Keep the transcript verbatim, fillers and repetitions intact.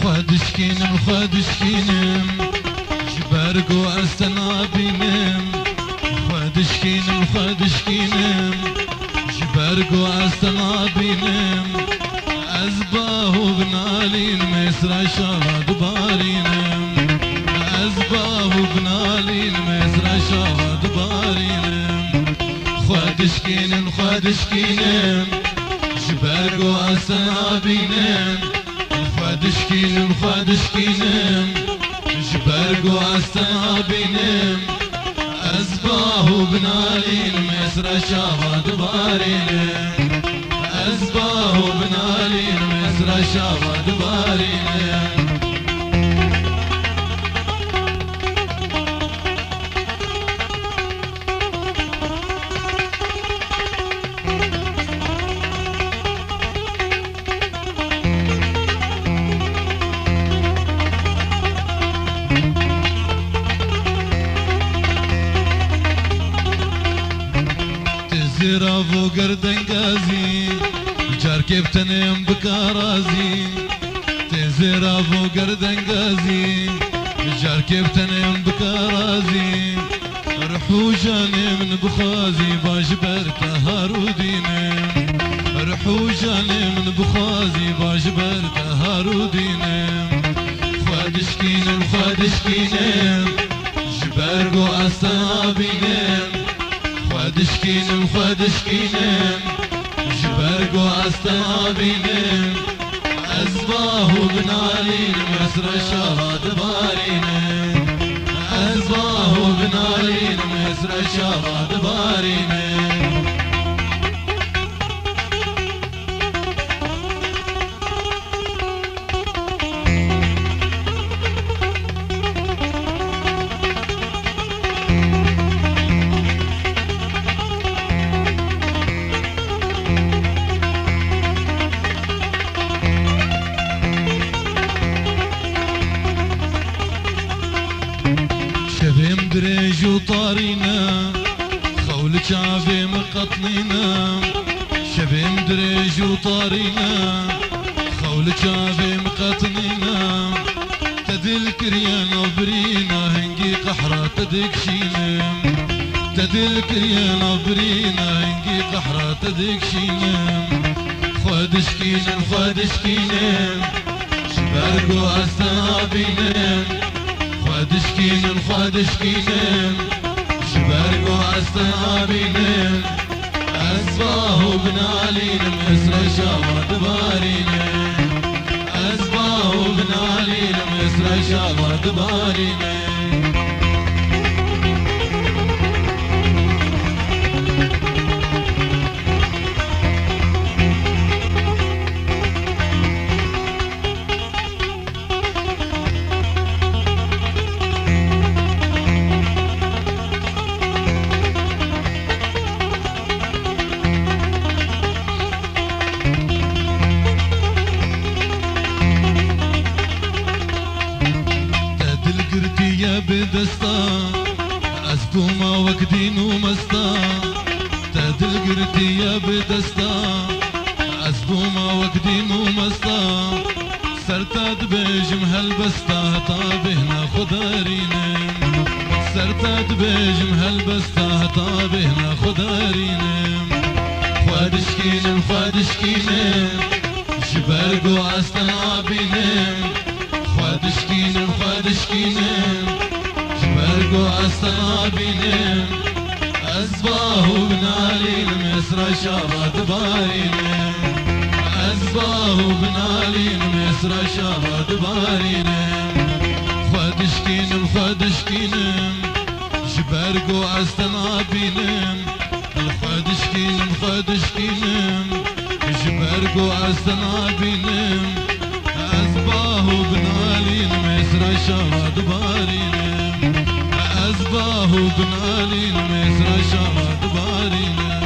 Xwe dişkînim, xwe dişkînim, ji ber ku ez te nabînim. Xwe dişkînim, xwe dişkînim, ji ber ku ez te nabînim. Ez bah û binalînim, êsra şava dibarînim. Ez bah û binalînim, êsra şava dibarînim. Xwe dişkînim, xwe dişkînim, ji ber ku ez te nabînim. Xwe dişkînim, xwe dişkînim, ji ber ku ez te nabînim. Ez bah û binalînim, êsra şava dibarînim. Ez bah û binalînim, êsra şava dibarînim. Tê zêrav û gerdengazî, carkê bi tenê em bikarazî. Tê zêrav û gerdengazî, carkê bi tenê em bikarazî. Ruh û janê min bixwazî, ba ji ber te har û dînim. Ruh û janê min bixwazî, ba ji ber te har û dînim. Xwe dişkînim, xwe dişkînim, ji ber ku ez te nabînim. Xwe dişkînim, xwe dişkînim, ji ber ku ez te nabînim. Ez bah û binalînim, êsra şava dibarînim. Ez bah û binalînim, êsra şava dibarînim. Şevêm dirêj û tarî ne, xew li çavê min qet nîne. Şevêm dirêj û tarî ne, xew li çavê min qet nîne. Te dil kiriye nav birîna, hingî qehra te dikşînim. Te dil kiriye nav birîna, hingî qehra te dikşînim. Xwe dişkînim, xwe dişkînim, ji ber ku ez te nabînim. Xwe dişkînim, xwe dişkînim, ji ber ku ez te nabînim. Ez bah û binalînim, êsra şava dibarînim. Ez bah û binalînim, êsra şava dibarînim. Te dil girtiye bi desta, ez bûma wek dîn û mesta. Te dil girtiye bi desta, ez bûma wek dîn û mesta. Ser te dibêjim helbesta, heta bêhna xwe derînim. Ser te dibêjim helbesta, heta bêhna xwe derînim. Xwe dişkînim, xwe dişkînim, ji ber ku ez te nabînim. Xwe dişkînim, xwe dişkînim, ji ber ku ez te nabînim. Ez bah û binalînim, êsra şava dibarînim. Ez bah û binalînim, êsra şava dibarînim. Xwe dişkînim, xwe dişkînim, ji ber ku ez te nabînim. Li xwe dişkînim, xwe dişkînim, ji ber ku ez te nabînim. Ez bah û binalînim, êsra şava dibarînim. Ez bah û binalînim, êsra şava dibarînim.